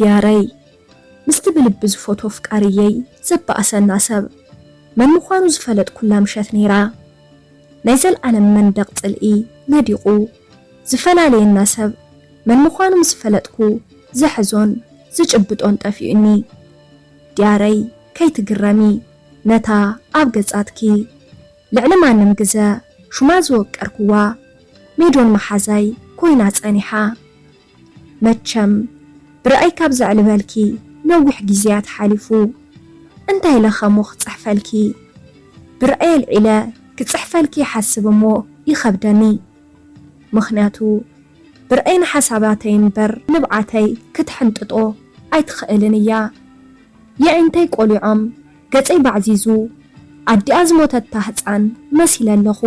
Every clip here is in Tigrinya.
ያረይ፣ ምስቲ ብልቢ ዝፈትዎ ፍቃርየይ ዘባእሰና ሰብ መን ምዃኑ ዝፈለጥኩላ ምሸት ነይራ። ናይ ዘልኣለም መንደቕ ጽልኢ ነዲቑ ዝፈላለየና ሰብ መን ምዃኑ ምስ ፈለጥኩ ዘሕዞን ዝጭብጦን ጠፊኡኒ። ዲያረይ፣ ከይትግረሚ ነታ ኣብ ገጻትኪ ልዕሊ ማንም ግዘ ሹማ ዝወቀርኩዋ ሜዶን መሓዛይ ኮይና ጸኒሓ። መቸም ብርኣይ ካብ ዘዕልበልኪ ነዊሕ ግዜያት ሓሊፉ። እንታይ ኢለ ከሞ ክጽሕፈልኪ? ብርኣይ ኣልዒለ ክጽሕፈልኪ ይሓስብ እሞ ይኸብደኒ። ምኽንያቱ ብርኣይ ንሓሳባተይ እምበር ንብዓተይ ክትሕንጥጦ ኣይትኽእልን እያ። የዒንተይ ቆሊዖም ገጸይ ባዕዚዙ ኣዲኣ ዝሞተታ ህጻን መሲለ ኣለኹ።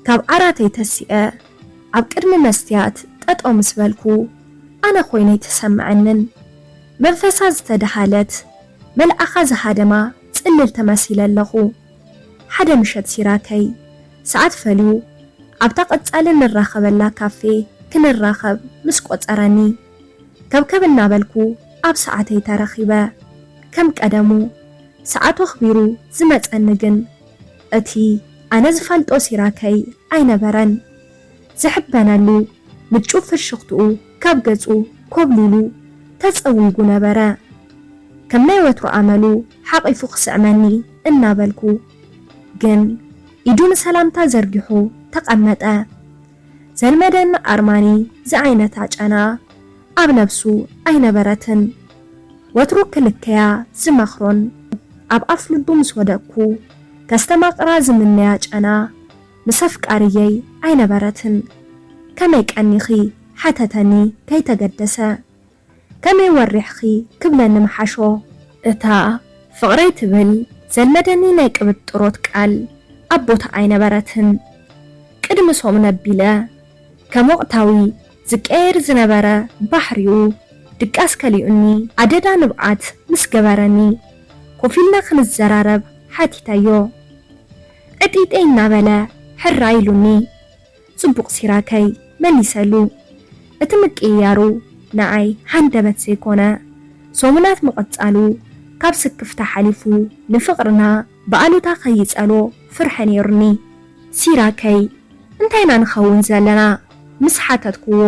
ካብ ዓራተይ ተሲኤ ኣብ ቅድሚ መስትያት ጠጠው ምስ በልኩ ኣነ ኮይነ ኣይተሰምዐንን። መንፈሳ ዝተደሃለት መልኣኻ ዝሃደማ ጽልል ተመሲለ ኣለኹ። ሓደ ምሸት ሲራከይ ሰዓት ፈልዩ ኣብታ ቀጻሊ ንራኸበላ ካፌ ክንራኸብ ምስ ቆጸረኒ ከብከብ እናበልኩ ኣብ ሰዓተይ ተረኺበ። ከም ቀደሙ ሰዓቱ ኣኽቢሩ ዝመጸኒ ግን እቲ ኣነ ዝፈልጦ ሲራከይ ኣይነበረን። ዝሕበነሉ ምጩ ፍሽኽትኡ ካብ ገጹ ኮብሊሉ ተጸዊጉ ነበረ። ከም ናይ ወትሩ ኣመሉ ሓቒፉ ክስዕመኒ እናበልኩ ግን ኢዱ ንሰላምታ ዘርጊሑ ተቐመጠ። ዘልመደኒ ኣርማኒ ዝዓይነታ ጨና ኣብ ነብሱ ኣይነበረትን። ወትሩ ክልከያ ዝመኽሮን ኣብ ኣፍ ልቡ ምስ ወደቅኩ ከስተማቕራ ዝምነያ ጨና ምስ ኣፍቃርየይ ኣይነበረትን። ከመይ ቀኒኺ ሓተተኒ ከይተገደሰ። ከመይ ወሪሕኺ ክብለኒ ምሓሾ። እታ ፍቕረይ ትብል ዘልመደኒ ናይ ቅብጥሮት ቃል ኣብ ቦታ ኣይነበረትን። ቅድሚ ሰሙን ኣቢለ ከም ወቕታዊ ዝቀየር ዝነበረ ባሕሪኡ ድቃስ ከሊኡኒ ኣደዳ ንብዓት ምስ ገበረኒ ኮፍ ኢልና ክንዘራረብ ሓቲተዮ። ዕጢጠይ እናበለ ሕራይ ኢሉኒ። ጽቡቕ ሲራከይ መሊሰሉ። እቲ ምቅይያሩ ንዓይ ሃንደበት ዘይኮነ ሰሙናት ምቕጻሉ ካብ ስክፍታ ሓሊፉ ንፍቕርና ብኣሉታ ከይጸሎ ፍርሒ ነይሩኒ። ሲራከይ እንታይ ኢና ንኸውን ዘለና? ምስ ሓተትክዎ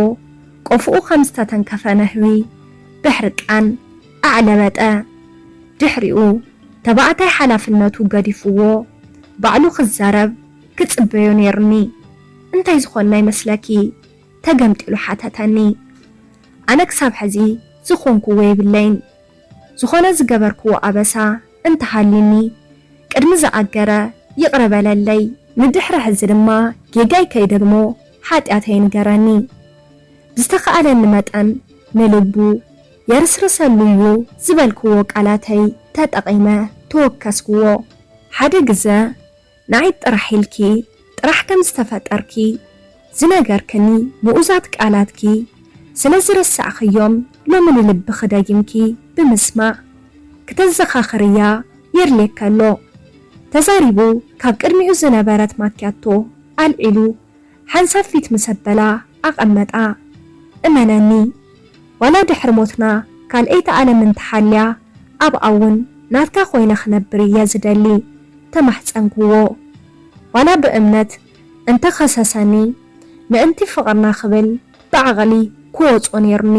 ቆፍኡ ከም ዝተተንከፈ ነህቢ ብሕርቃን ኣዕለበጠ። ድሕሪኡ ተባዕታይ ሓላፍነቱ ገዲፍዎ ባዕሉ ክዛረብ ክጽበዮ ነይሩኒ። እንታይ ዝኾንና ይመስለኪ? ተገምጢሉ ሓተተኒ። ኣነ ክሳብ ሕዚ ዝኾንኩዎ የብለይን። ዝኾነ ዝገበርክዎ ኣበሳ እንተሃልዩኒ ቅድሚ ዝኣገረ ይቕረ በለለይ። ንድሕሪ ሕዚ ድማ ጌጋይ ከይደግሞ ሓጢኣተይ ንገረኒ። ብዝተኻእለኒ መጠን ንልቡ የርስርሰሉ እዩ ዝበልክዎ ቃላተይ ተጠቒመ ተወከስክዎ። ሓደ ግዘ ንዓይ ጥራሕ ኢልኪ ጥራሕ ከም ዝተፈጠርኪ ዝነገርክኒ ምኡዛት ቃላትኪ ስለ ዝረሳዕኽዮም ሎሚ ንልብኺ ደጊምኪ ብምስማዕ ክተዘኻኽርያ የድልየኪ ኣሎ። ተዛሪቡ ካብ ቅድሚኡ ዝነበረት ማክያቶ ኣልዒሉ ሓንሳብ ፊት ምስ ኣበላ ኣቐመጣ። እመነኒ ዋላ ድሕሪ ሞትና ካልኣይቲ ዓለም እንተሃልያ ኣብኣ እውን ናትካ ኮይነ ክነብር እየ ዝደሊ ተማሕጸንክዎ። ዋላ ብእምነት እንተኸሰሰኒ ምእንቲ ፍቕርና ክብል ብዓቕሊ ክወጾ ነይሩኒ።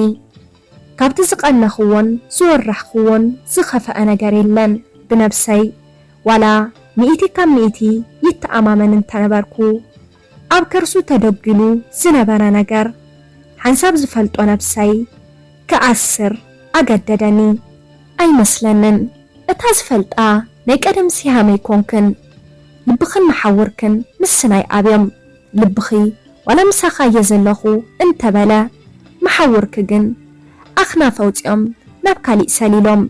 ካብቲ ዝቐነኽዎን ዝወረሕክዎን ዝኸፈኣ ነገር የለን። ብነብሰይ ዋላ ሚእቲ ካብ ሚእቲ ይተኣማመን እንተነበርኩ ኣብ ከርሱ ተደጒሉ ዝነበረ ነገር ሓንሳብ ዝፈልጦ ነብሰይ ክዓስር ኣገደደኒ። ኣይመስለንን እታ ዝፈልጣ ናይ ቀደም ሲሃመይ ኮንክን። ልብኽን መሓውርክን ምስናይ ኣብዮም። ልብኺ ዋላ ምሳኻ እየ ዘለኹ እንተበለ መሓውርኪ ግን ኣኽናፍ ኣውጺኦም ናብ ካሊእ ሰሊሎም።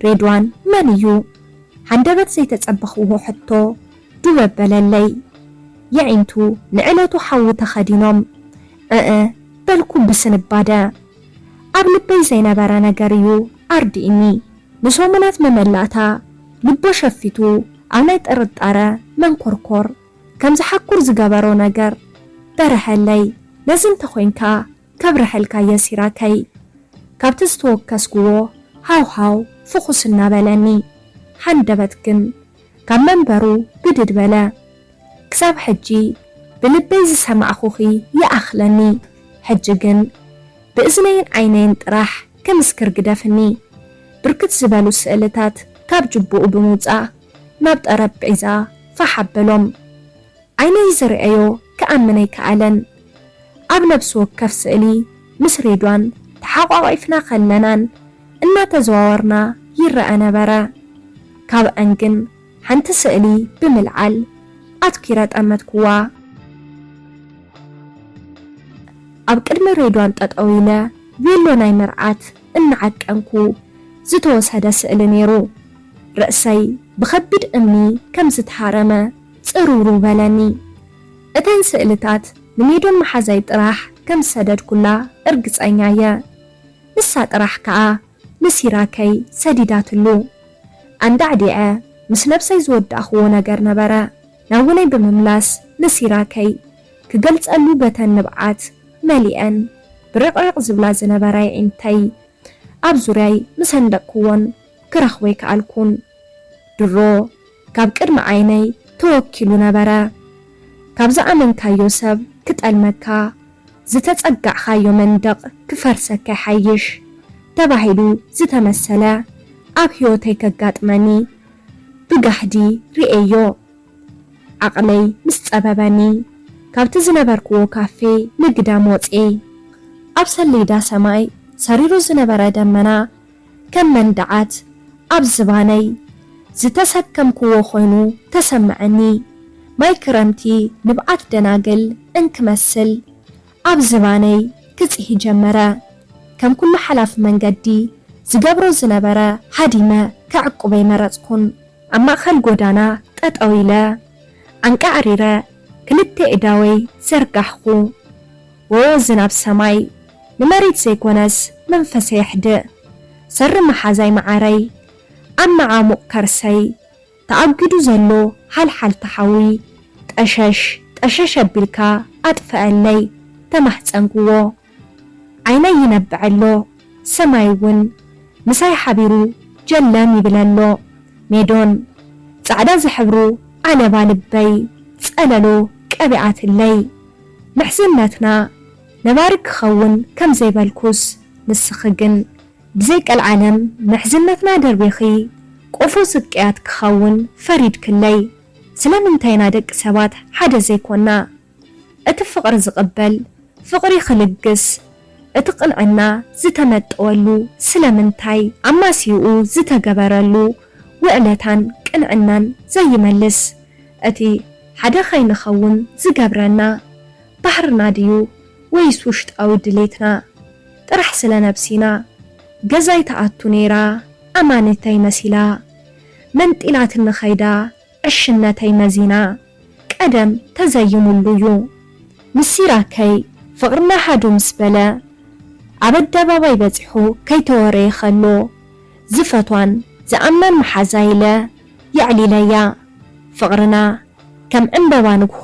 ሬድዋን መን እዩ? ሃንደበት ዘይተጸበኽዎ ሕቶ ዱብ ኣበለለይ። የዒንቱ ንዕለቱ ሓዊ ተኸዲኖም። እእ በልኩ ብስንባደ። ኣብ ልበይ ዘይነበረ ነገር እዩ ኣርዲእኒ። ንሰሙናት መመላእታ ልቦ ሸፊቱ ኣብ ናይ ጥርጣረ መንኮርኮር ከም ዝሓኩር ዝገበሮ ነገር በረሀለይ። ነዚ እንተኾይንካ ከብርሀልካ እየ ሲራከይ። ካብቲ ዝተወከስኩዎ ሃውሃው ፍኹስ እናበለኒ፣ ሃንደበት ግን ካብ መንበሩ ብድድ በለ። ክሳብ ሕጂ ብልበይ ዝሰማዕኹኺ ይኣኽለኒ። ሕጂ ግን ብእዝነይን ዓይነይን ጥራሕ ክምስክር ግደፍኒ። ብርክት ዝበሉ ስእልታት ካብ ጅቡኡ ብምውጻእ ናብ ጠረጴዛ ፋሕ ኣበሎም። ዓይነይ ዝርእዮ ክኣምን ኣይከኣለን። ኣብ ነብሲ ወከፍ ስእሊ ምስ ሬድዋን ተሓቋቒፍና ከለናን እናተዘዋወርና ይረኣ ነበረ። ካብኣን ግን ሓንቲ ስእሊ ብምልዓል ኣትኪረ ጠመትኩዋ። ኣብ ቅድሚ ሬድዋን ጠጠው ኢለ ቬሎ ናይ መርዓት እናዓቀንኩ ዝተወሰደ ስእሊ ነይሩ። ርእሰይ ብኸቢድ እምኒ ከም ዝተሃረመ ጽርውርው በለኒ። እተን ስእልታት ንሜዶን መሓዛይ ጥራሕ ከም ዝሰደድኩላ እርግጸኛ እየ። ንሳ ጥራሕ ከኣ ንሲራከይ ሰዲዳትሉ። ኣንዳዕዲዐ ምስ ነብሰይ ዝወዳእኽዎ ነገር ነበረ። ናውነይ ብምምላስ ንሲራከይ ክገልጸሉ በተን ንብዓት መሊአን ብርቕሪቕ ዝብላ ዝነበራ የዒንተይ ኣብ ዙርያይ ምስ ኣንደቕክዎን ክረኽቦ ኣይከኣልኩን። ድሮ ካብ ቅድሚ ዓይነይ ተወኪሉ ነበረ። ካብ ዝኣመንካዮ ሰብ ክጠልመካ፣ ዝተጸጋዕኻዮ መንደቕ ክፈርሰካ ይሓይሽ ተባሂሉ ዝተመሰለ ኣብ ህይወተይ ከጋጥመኒ ብጋህዲ ርእየዮ። ዓቕለይ ምስ ጸበበኒ፣ ካብቲ ዝነበርክዎ ካፌ ንግዳም ወጽኤ። ኣብ ሰሌዳ ሰማይ ሰሪሩ ዝነበረ ደመና ከም መንደዓት ኣብ ዝባነይ ዝተሰከምክዎ ኮይኑ ተሰምዐኒ። ማይ ክረምቲ ንብዓት ደናግል እንክመስል ኣብ ዝባነይ ክጽሂ ጀመረ። ከም ኩሉ ሓላፊ መንገዲ ዝገብሮ ዝነበረ ሃዲመ ከዕቁበ ኣይመረጽኩን። ኣብ ማእከል ጎዳና ጠጠው ኢለ፣ ዓንቃዕሪረ ክልተ እዳወይ ዘርጋሕኹ። ወ ዝናብ ሰማይ ንመሬት ዘይኮነስ መንፈሰይ ኣሕድእ። ሰሪ መሓዛይ መዓረይ፣ ኣብ መዓሙቕ ከርሰይ ተኣጒዱ ዘሎ ሓልሓልታ ሓዊ ጠሸሽ ጠሸሽ ኣቢልካ ኣጥፍኣለይ ተማሕጸንክዎ። ዓይነይ ይነብዕ ኣሎ፣ ሰማይ እውን ምሳይ ሓቢሩ ጀለም ይብል ኣሎ። ሜዶን ጻዕዳ ዝሕብሩ ዓለባ ልበይ ጸለሎ ቀቢኣትለይ። ምሕዝነትና ነባሪ ክኸውን ከም ዘይበልኩስ፣ ንስኺ ግን ብዘይ ቀልዓለም ምሕዝነትና ደርቢኺ ቆፎ ስቅያት ክኸውን ፈሪድክለይ። ስለምንታይ ኢና ደቂ ሰባት ሓደ ዘይኮና? እቲ ፍቕሪ ዝቕበል፣ ፍቕሪ ክልግስ፣ እቲ ቅንዕና ዝተመጠወሉ ስለምንታይ? ኣማስይኡ ዝተገበረሉ ውዕለታን ቅንዕናን ዘይመልስ፣ እቲ ሓደ ከይንኸውን ዝገብረና ባህርና ድዩ ወይስ ውሽጣዊ ድሌትና? ጥራሕ ስለ ነብሲና ገዛይ ትኣቱ ነይራ ኣማኒተይ መሲላ፣ መንጢላትኒ ከይዳ ዕሽነተይ መዚና። ቀደም ተዘይሙሉ እዩ። ምስ ሲራከይ ፍቕርና ሃዱ ምስ በለ፣ ኣብ ኣደባባይ በጺሑ ከይተወረየ ከሎ፣ ዝፈትዋን ዝኣምናን መሓዛይ ኢለ የዕሊለያ። ፍቕርና ከም ዕምበባ ንግሆ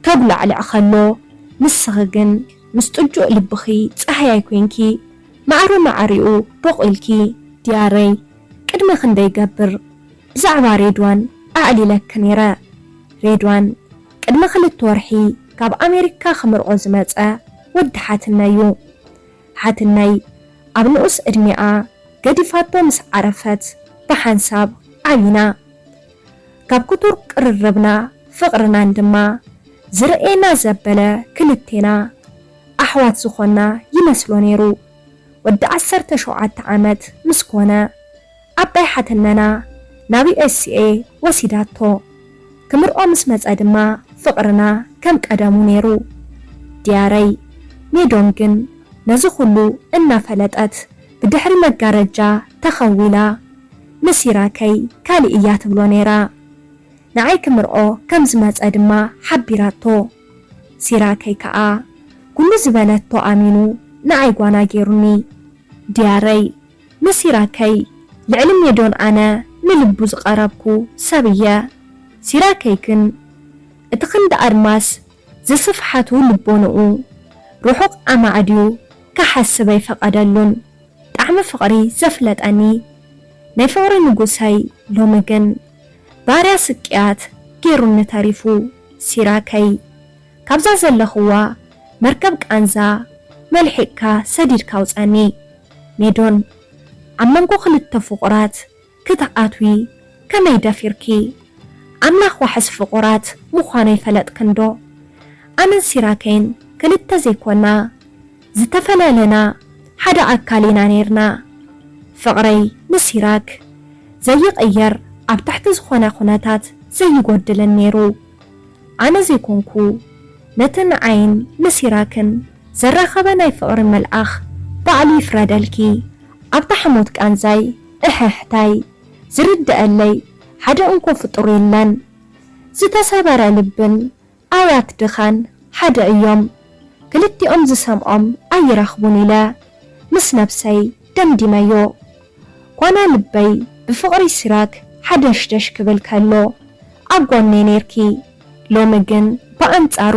ተጉላዕልዕ ከሎ፣ ንስኺ ግን ምስ ጥጁእ ልብኺ ጸሃያይ ኮይንኪ፣ ማዕረ ማዕሪኡ ቦቒልኪ። ዲያረይ፣ ቅድሚ ክንደይ ገብር ብዛዕባ ሬድዋን ኣዕሊለኪ ነይረ። ሬድዋን ቅድሚ ክልተ ወርሒ ካብ ኣሜሪካ ክምርዖ ዝመጸ ወዲ ሓትነይ እዩ። ሓትነይ ኣብ ንኡስ ዕድሚኣ ገዲፋቶ ምስ ዓረፈት ብሓንሳብ ዓቢና። ካብ ክቱር ቅርርብና ፍቕርናን ድማ ዝርእየና ዘበለ ክልቴና ኣሕዋት ዝኾና ይመስሎ ነይሩ። ወዲ ዓሰርተ ሸውዓተ ዓመት ምስ ኮነ፣ ዓባይ ሓትነና ናብ ዩ ኤስ ኤ ወሲዳቶ። ክምርዖ ምስ መጸ ድማ ፍቕርና ከም ቀደሙ ነይሩ። ዲያረይ፣ ሜዶን ግን ነዚ ኩሉ እናፈለጠት ብድሕሪ መጋረጃ ተኸዊላ ንሲራከይ ካልእ እያ ትብሎ ነይራ። ንዓይ ክምርዖ ከም ዝመጸ ድማ ሓቢራቶ። ሲራከይ ከኣ ኩሉ ዝበለቶ ኣሚኑ ንዓይ ጓና ገይሩኒ። ዲያረይ፣ ንሲራከይ ልዕሊ ሜዶን ኣነ ንልቡ ዝቐረብኩ ሰብ እየ። ሲራከይ ግን እቲ ክንዲ ኣድማስ ዝስፍሓቱ ልቦንኡ ርሑቕ ኣማዕድዩ ክሓስብ ኣይፈቐደሉን። ጣዕሚ ፍቕሪ ዘፍለጠኒ ናይ ፍቕሪ ንጉሰይ ሎሚ ግን ባርያ ስቅያት ጌሩኒ ተሪፉ። ሲራከይ ካብዛ ዘለኽዋ መርከብ ቃንዛ መልሒቕካ ሰዲድካ ኣውፀኒ። ሜዶን ኣብ መንጎ ክልተ ፍቑራት ክትኣትዊ ከመይ ደፊርኪ? ኣምላኽ ዋሕስ ፍቑራት ምዃኑ ኣይፈለጥክንዶ? ኣነን ሲራከይን ክልተ ዘይኮና፣ ዝተፈላለና ሓደ ኣካል ኢና ነይርና። ፍቕረይ ንሲራክ ዘይቕየር፣ ኣብ ትሕቲ ዝኾነ ኩነታት ዘይጎድልን ነይሩ። ኣነ ዘይኮንኩ፣ ነቲ ንዓይን ንሲራክን ዘራኸበ ናይ ፍቕሪ መልኣኽ ባዕሉ ይፍረደልኪ። ኣብታ ሕሞት ቃንዛይ እሕሕታይ ዝርደኣለይ ሓደ እንኮ ፍጡር የለን። ዝተሰበረ ልብን ኣውያት ድኻን ሓደ እዮም። ክልቲኦም ዝሰምዖም ኣይረኽቡን ኢለ ምስ ነብሰይ ደምዲመዮ። ኳና ልበይ ብፍቕሪ ሲራክ ሓደሽደሽ ክብል ከሎ ኣብ ጎነይ ነይርኪ። ሎሚ ግን ብኣንጻሩ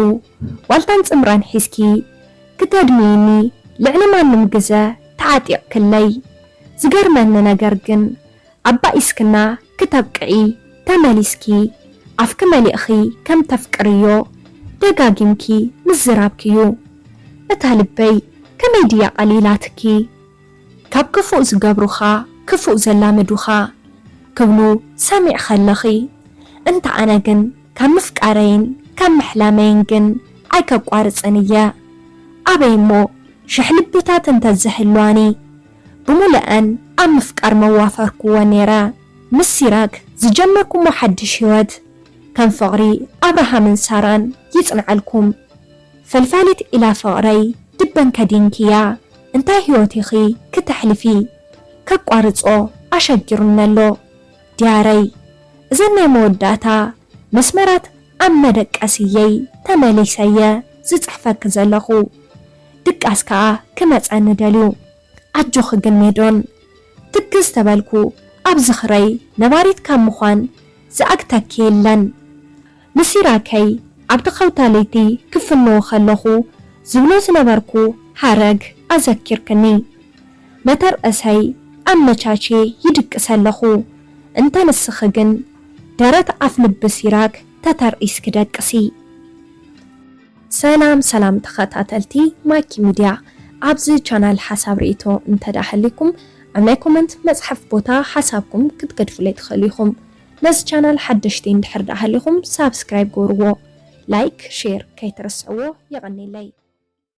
ዋልታን ጽምራን ሒዝኪ ክተድምይኒ ልዕሊ ማንም ግዘ ተዓጢቕክለይ። ዝገርመኒ ነገር ግን ኣባኢስክና ክተብቅዒ ተመሊስኪ ኣፍኪ መሊእኺ ከም ተፍቅርዮ ደጋጊምኪ ምዝራብኪ'ዩ። እታ ልበይ ከመይ ድያ ቀሊላትኪ? ካብ ክፉእ ዝገብሩኻ ክፉእ ዘላምዱኻ ክብሉ ሰሚዕ ከለኺ፣ እንተ ኣነ ግን ካብ ምፍቃረይን ካብ ምሕላመይን ግን ኣይከቋርጽን እየ። ኣበይ እሞ ሽሕ ልብታት እንተዝህልዋኒ፣ ብምሉኣን ኣብ ምፍቃር መዋፈርክዎ ነይረ። ምስ ሲራክ ዝጀመርኩሞ ሓድሽ ህይወት ከም ፍቕሪ ኣብርሃምን ሳራን ይጽንዓልኩም። ፈልፋሊት ኢላ ፍቕረይ ድበን ከዲንክያ እንታይ ህይወት ኢኺ ክተሕልፊ? ከቋርጾ ኣሸጊሩኒ ኣሎ ድያረይ። እዘን ናይ መወዳእታ መስመራት ኣብ መደቀስየይ ተመሊሰየ ዝጽሕፈኪ ዘለኹ። ድቃስ ከኣ ክመጸኒ ደልዩ። ኣጆኺ ግን ሜዶን፣ ትክዝ ተበልኩ ኣብ ዝኽረይ ነባሪት ካብ ምዃን ዝኣግተኪ የለን። ንሲራከይ ኣብቲ ከውታ ለይቲ ክፍንዎ ከለኹ ዝብሎ ዝነበርኩ ሃረግ ኣዘኪርክኒ። መተርኣሰይ ኣመቻችየ ይድቅስ ኣለኹ። እንተ ንስኺ ግን ደረት ኣፍ ልቢ ሲራክ ተተርኢስኪ ደቅሲ። ሰላም ሰላም ተኸታተልቲ ማኪ ሚድያ፣ ኣብዚ ቻናል ሓሳብ ርእይቶ እንተዳ ሃሊኩም ኣብ ናይ ኮመንት መጽሓፍ ቦታ ሓሳብኩም ክትገድፉለይ ትኽእሉ ኢኹም። ነዚ ቻናል ሓደሽቲ እንድሕር ደኣ ሃሊኹም ሳብስክራይብ ግበርዎ፣ ላይክ፣ ሼር ከይትርስዕዎ። የቐኔለይ።